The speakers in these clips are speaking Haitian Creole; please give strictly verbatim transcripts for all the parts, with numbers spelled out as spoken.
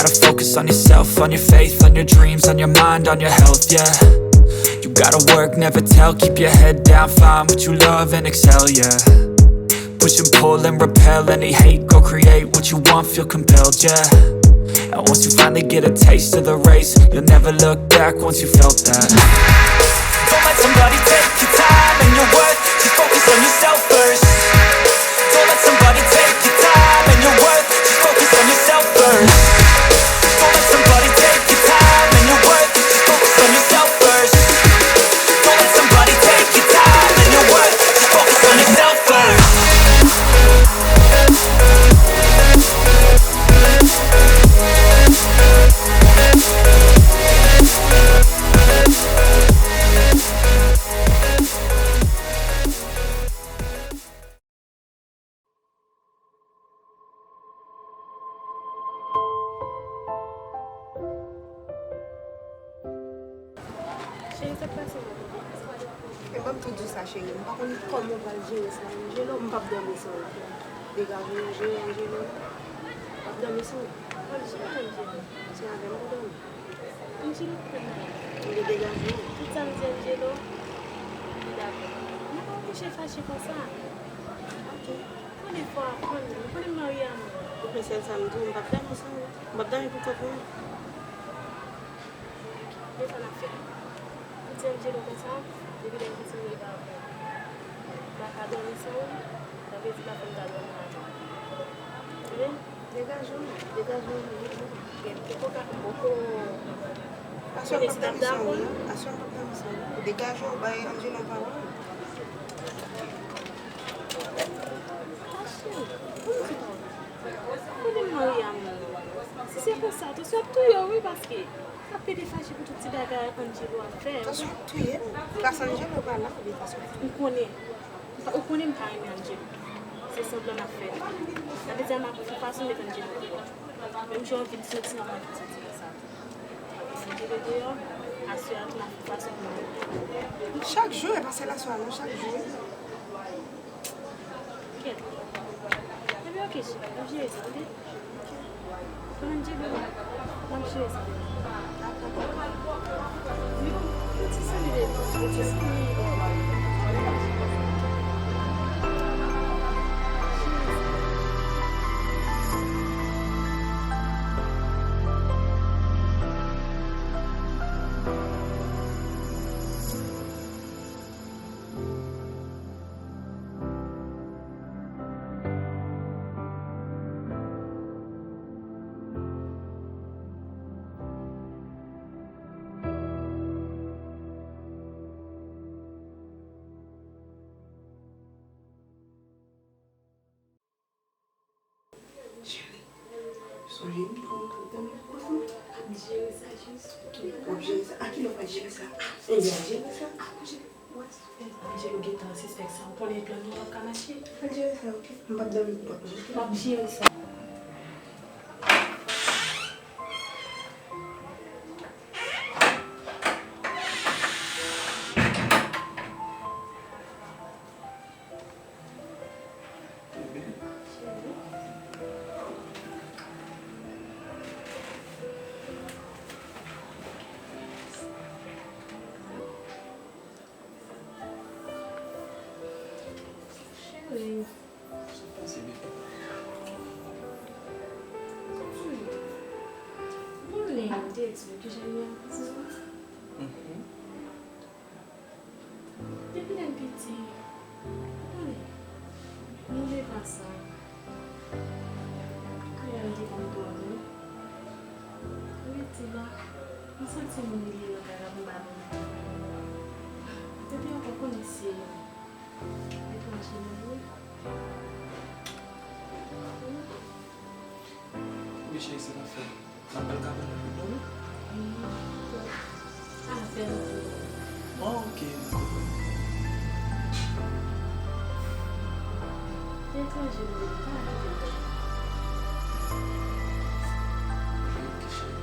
Focus on yourself, on your faith, on your dreams, on your mind, on your health, yeah. You gotta work, never tell, keep your head down, find what you love and excel, yeah. Push and pull and repel any hate, go create what you want, feel compelled, yeah. And once you finally get a taste of the race, you'll never look back once you felt that. Don't let somebody take your time and your worth, just focus on yourself first. Don't let somebody take your time and your worth, just focus on yourself first. Don't let somebody take your time and your worth, just focus on yourself first. Don't let somebody take your time and your worth, just focus on yourself first. Cheri, sa k pase la? E ban m tou di w sa, cheri. M pa konn kòman w pral jere sa, Angelo. M p ap dòmi san ou. Degaje w, jere Angelo. M p ap dòmi san ou. Angelo, Angelo. Se avè m pou dòmi. Angelo, pou dòmi. M te degaje w. Tout sa m di Angelo, li dakò. M pa ka kouche fache konsa. Ok. Konnen fò aprann, ou konnen m marye a moun. Ou konnen sèl sa m di w, m p ap dòmi san ou. M p ap dòmi pou kont mwen. Men sa n ap fè. Ou di Angelo konsa, depi lè m piti m rele avè w. M pa ka dòmi san ou, sa vle di pa fè m ka dòmi avè w. Tande? Degaje w, degaje w, degaje w. Gen poko ka poko. Aswè m p ap dòmi san ou, non. Aswè m p ap dòmi san ou. Degaje w, bay Angelo yon pawòl. Tache, pou m di w. Konnen m marye a moun. Si se konsa, Tansyon ap touye w, wi, paske m ap pede fache pou tout ti bagay Angelo ap fè. Tansyon ap touye m? Plas Angelo pa la, oubyen Tansyon ap touye m? M konnen. M pa, ou konnen m pa renmen Angelo. Se sanblan n ap fè. Sa vle di a m ap fè fason met Angelo deyò. Menm jan w vin soti an, m ap vin soti konsa. Angelo deyò, aswè a tou m ap fè fason pou m. Chak jou, e pa sèl aswè a non, chak jou. Kèt. Ebyen, oke, cheri, m ap jere sa, tande? Pran Angelo, m ap jere sa. Dakò, dakò. Yon, yon ti seri de, yon ti seri de. Cheri, sonje m di w m t ap dòmi pou kont mwen. M ap jere sa jis. W ap jere sa? A kilè w pral jere sa? A ven yè jere sa? A kote w wè Angelo gentan sispèk sa? Ou konnen plan nou p ap ka mache. Al jere sa, oke? M p ap dòmi pou kont mwen, oke? M ap jere sa. Cheri. Sa k pase, bebe? Bon, lè m te di w kijan m ye an prizon an. Mhm. Depi lè m piti, ou konnen, m leve ansanm. Kreyòl te konn twò byen. M rete la, m santi m bliye nan kay la pou m pa vin. Epi ankò, konnen se etranje mwen ye. Wi, cheri, se pa fè. N ap al kabann nan pou dòmi? Wi. Apèl tou. Oh, ok. Etranje mwen ye, pa kite m. Ok, cheri.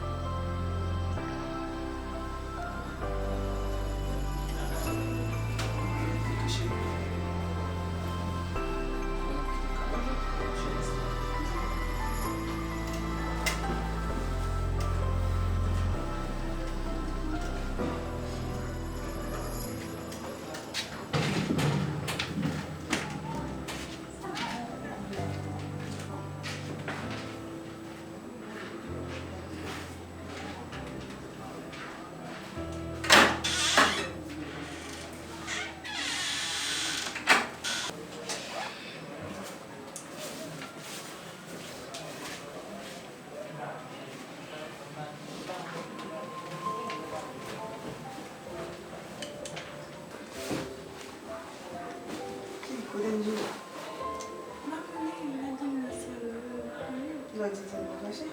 Mwen di tèlman fache.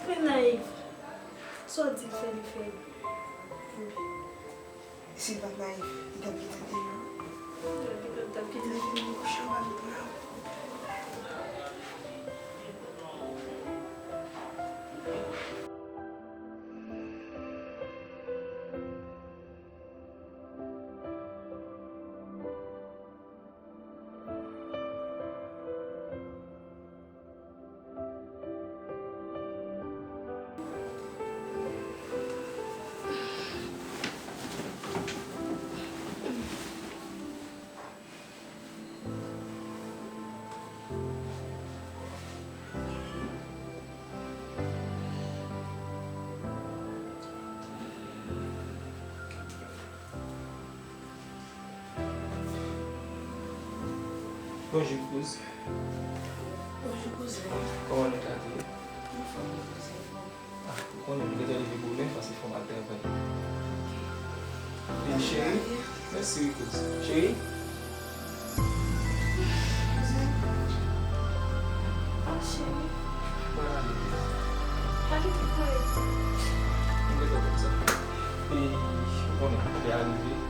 Trè nayiv. Sa w di l fè, li fè. Si l pa t nayiv, li t ap kite l deyò. Li t ap kite l deyò. Kouche anba pye m la. Bonjou, kouz. Bonjou, kouzen. Kòman nou ka ye? Anfòm, wi, kouzen. Ah, ou konnen, m gentan leve bonè, paske fò m al travay. Ok. E cheri? Mèsi, wi, kouz. Cheri? Kouzen. Ah, cheri. Mwen ale. Pa kite m voye. M gentan konn sa. E, ou konnen, lè a rive.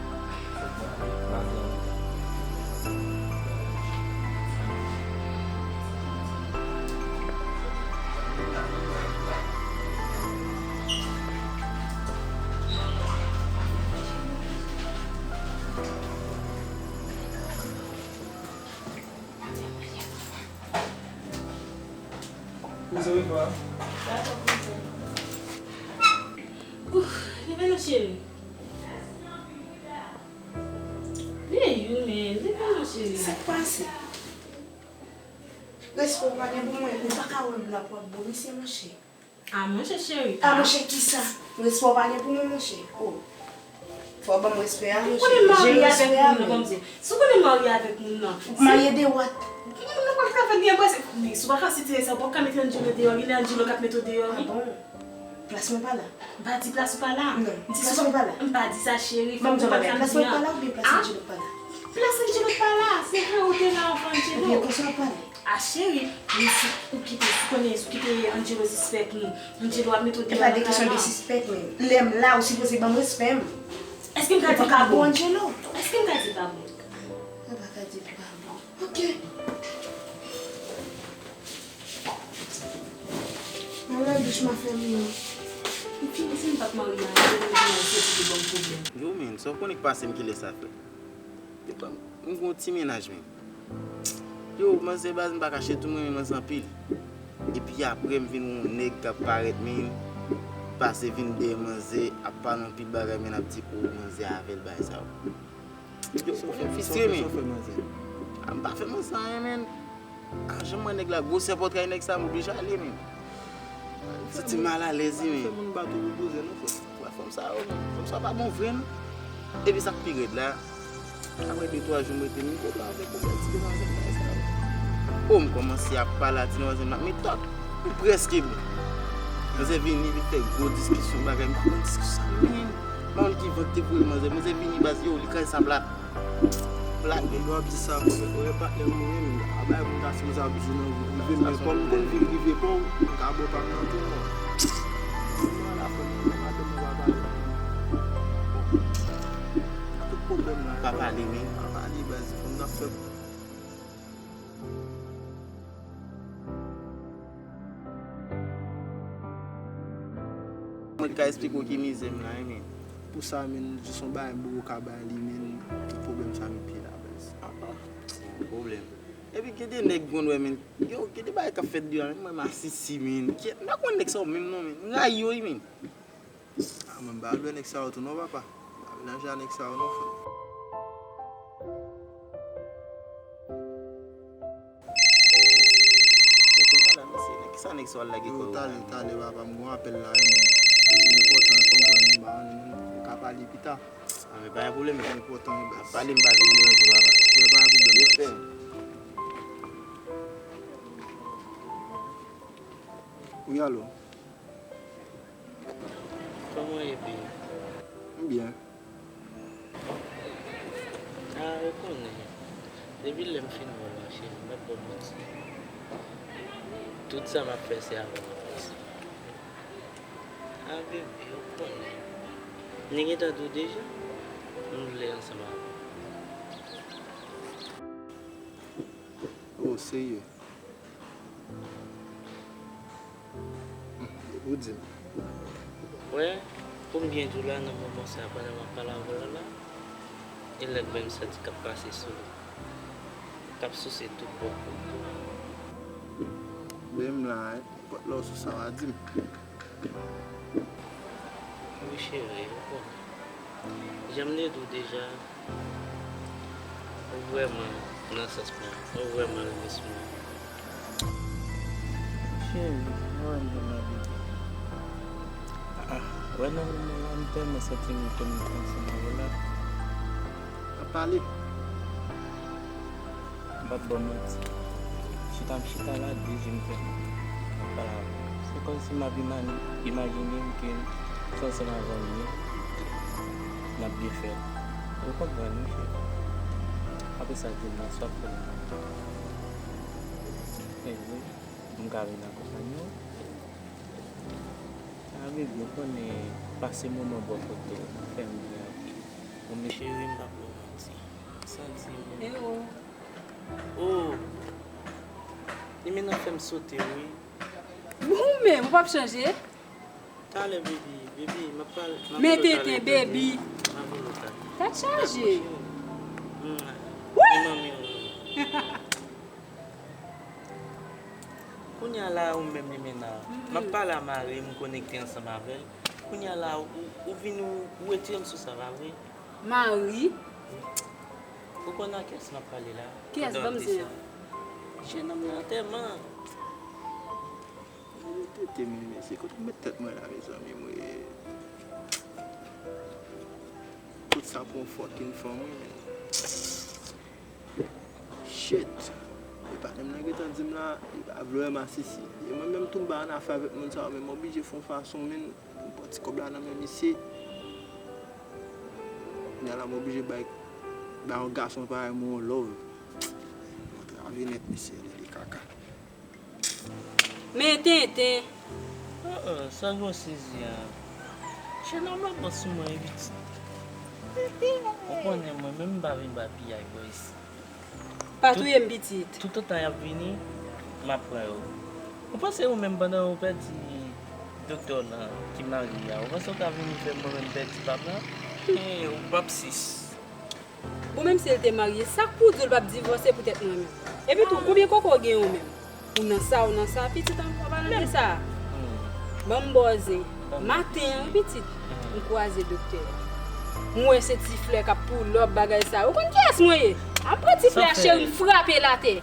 Kouzen, wi, pa. Ouf, leve non, cheri. Leve, men, leve non, cheri. Sa k pase? Respè w pa gen pou mwen, ou pa ka wè m la pou ap bo mesye, monchè. Ah, monchè, cheri. Ah, monchè, kisa? Respè w pa gen pou mwen, monchè. Oh. Fò w ban m respè a, monchè. Ou konnen m marye avèk moun nan, kòmsi. Si w konnen m marye avèk moun nan. Ou marye de what? Moun nan pral travay, li anbrase. Men si w pa ka sitire sa, ou p ap ka mete Angelo deyò, genlè Angelo k ap mete w deyò, wi. Ah bon? Plas mwen pa la. M pa di plas ou pa la. Non, plas mwen pa la. M pa di sa, cheri. Fòk ou konprann sa m di an. Plas mwen pa la oubyen plas Angelo pa la? Plas Angelo pa la. Se vre, ou te la anvan Angelo. Ebyen, konsa w ap pale. Ah, cheri, men si ou kite, si w konnen, si w kite Angelo sispèk nou, Angelo ap mete w deyò nan kay la. E pa de kesyon de sispèk, men lè m la, ou sipoze ban m respè m. Èske m ka di pa bon? Angelo. Èske m ka di pa bon? Ou pa ka di pa bon. Ok. Mwen nan douch, m ap fè m yo. Epi, si m pa t marye avè w, ou te soti te ban m pwoblèm. Yo, men, sa w konnen k pase m kilè sa fè. Yo, m gen yon ti mennaj, men. Yo, manzè baz, m pa kache tou, m renmen manzè anpil. Epi apre, m vin wè yon nèg k ap parèt, men, pase vin dèyè manzè, ap pale anpil bagay, men, ap di, o, manzè avè l, bagay sa yo. Yo, sa w fè, m fistre, men. Sa w fè manzè? A, m pa fè manzè anyen, men. A, jan m wè nèg la, gwosè pòtray nèg sa, m oblije ale, men. Santi m malalèz, wi, men. Fè moun bat ou pou kouzen, non, frè. Wè, fanm sa yo, men. Fanm sa yo pa bon vre, non. Epi sa k pi rèd la, apre de twa jou m rete, m kote avèk yon bèl ti demwazèl, bagay sa yo. O, m kòmanse ap pale a ti demwazèl, m ap met tòt. M prèske bon. Manzè vini, li fè gwo diskisyon, bagay, m pa konn diskisyon sa, men. M pa konn ki van k te voye manzè. Manzè vini, baz, yo, li kraze sa plat. Plat. Lè w ap di sa, mwen, mwen, patnè m, mwen, a bagay moun ta sipoze ap di nan vi prive m, men kòm m konn vi prive pa w, m ka ba w pa m nan tou, non. Mwen, la fè mwen, madanm mwen pa pale. Tout pwoblèm la. Pa pale, men. Pa pale, baz, fanm nan fè. Mwen ka eksplike w ki mizè m la, wi, men. Pou sa, men, jis yon bagay m poko ka bay li, men, tout pwoblèm sa met pye la, baz. Ah, ah. Yon pwoblèm. Epi gen de nèg konn wè, men, yo, gen de bagay k ap fèt deyò, men, mwen, masisi, men. Kyèt, m pa konn nèg sa yo menm, non, men. M rayi yo, wi, men. Ah, mwen, m pa vle wè nèg sa yo tou non, papa. M pa vle nanje a nèg sa yo non, frè. Bon, kounye a la, mesye, nan kisa nèg sa yo al lage kò yo la, men? Yo, talè, talè, papa, m gon apèl la, wi, men. Li enpòtan, fò m pran li, m pa konnen, men, nou ka pale pita. Ah, men pa gen pwoblèm, men. Li enpòtan, wi, baz. Pale, m pa vin deranje w, papa. Wi, pa gen pwoblèm, baz. Wi, alo. Kòman w ye, piya? M byen. A, ou konnen, depi lè m fin wè w la, cheri, m pa t ba w manti. Tout sa m ap fè se avè w m ap fè sa. A bebe, ou konnen. Mwen gentan di w deja, m vle ansanm avè w. Oh, serye? Ou di m. Wè, pou m byen di w la, nan moman sa a, pandan m ap pale avè w la, la, e lèt mwen m santi k ap pase sou li, k ap souse tout bò kò m. Men m la, nenpòt lè w sou sa w a di m. Wi, cheri, ou konnen. Jan m te di w deja, ou vrèman nan sans mwen, ou vrèman rive sou mwen. Cheri, mwen renmen w, bebe. Ah, wè nan moman la, m tèlman santi m konekte ansanm avè w la. N ap pale. M p ap ba w manti. Chita m chita la, de je m fèmen, m ap pale avè w. Se kòmsi m ap imani-, imajine m ke se ansanm avè w m ye, n ap byen fè l. Ou konprann, wi, cheri. Apre sa, di m nan sa w ap fè nan kay la. Anyway, m ka vin akonpanye w. A, bebe, ou konnen pase moman bò kote w fè m byen anpil. Bon, men cheri, m p ap ba w manti. M santi m. E o. Oh! Limena fè m sote, wi. Ou menm, ou p ap chanje? Talè, baby, baby, m ap pale, m ap vin talè, baby. M ap vin talè. Tèt chaje. Dakò, cheri. Wi! Manmi, wi. Kounye a la, ou menm, Limena, m ap pale a mari m, m konekte ansanm avè l. Kounye a la, ou, ou vin, ou, ou retire m sou sa, pa vre? Mari? Ou konn a kiyès m ap pale la? Kiyès? Ban m zen an. Jennonm nan tèlman. Tete, men, men, se kote m met tèt mwen la, mezanmi, mwen. Tout sa pou yon fucking fanm, wi, men. Shit. E patnè m nan gentan di m la, li pa vle wè masisi. E mwen menm tou m pa annafè avèk moun sa yo, men m oblije fè yon fason, men, pou m pran ti kòb la nan men misye. Kounye a la m oblije bay, bay yon gason parèy mwen yon love. Antrave nèt, mesye, li kaka. Men tenten. Ah, ah, sa gen w sezi a. Jennonm nan bon sou mwen, wi, pitit. Ou konnen mwen menm m pa vin bay piyay bò isi. Pa touye m, pitit. Toutotan y ap vini, m ap pran yo. Ou panse ou menm pandan ou pèdi doktè w nan ki marye a, ou panse w ka vini fè mwen menm pèdi pa m nan? Hen, ou p ap sis. Bon, menm si l te marye, sa k pou di w l p ap divòse poutèt mwen menm? Epi tou, konbyen koko w gen ou menm? Ou nan sa, ou nan sa, pitit an, an palan de sa. Ban m ba w zen. Maten an, wi, pitit, m kwaze doktè a. M wè se ti flè k ap pull up, bagay sa yo. Ou konn kiyès mwen ye? M pran ti flè a, cheri, m frape l atè.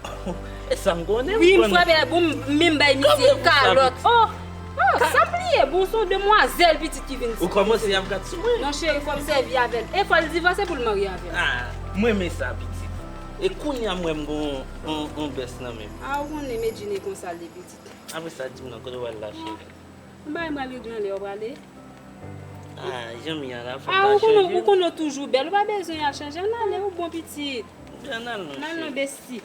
E sa m konnen, wi, m frape l atè, bon, m menm bay misye kalòt. Oh! Oh, sa m li ye? Bon, se yon demwazèl pitit ki vin. Ou kòmanse ap gad sou mwen? Non, cheri, fò m sèvi avè l. E fò l divòse pou l marye avè m. Ah, mwen renmen sa, pitit. E kounye a m wè m gon yon, yon bès nan men m. Ah, ou konnen Medjine konsa l ye, pitit. Apre sa, di m non, kote w al la, cheri? M bay m al regle anlè, w prale? Ah, jan m ye a la, fò m ta chanje. Ah, ou konnen, ou konnen w toujou bèl, ou pa bezwen al chanje, ann ale, ou bon pitit. Ann al non, cheri. Ann al non, besti.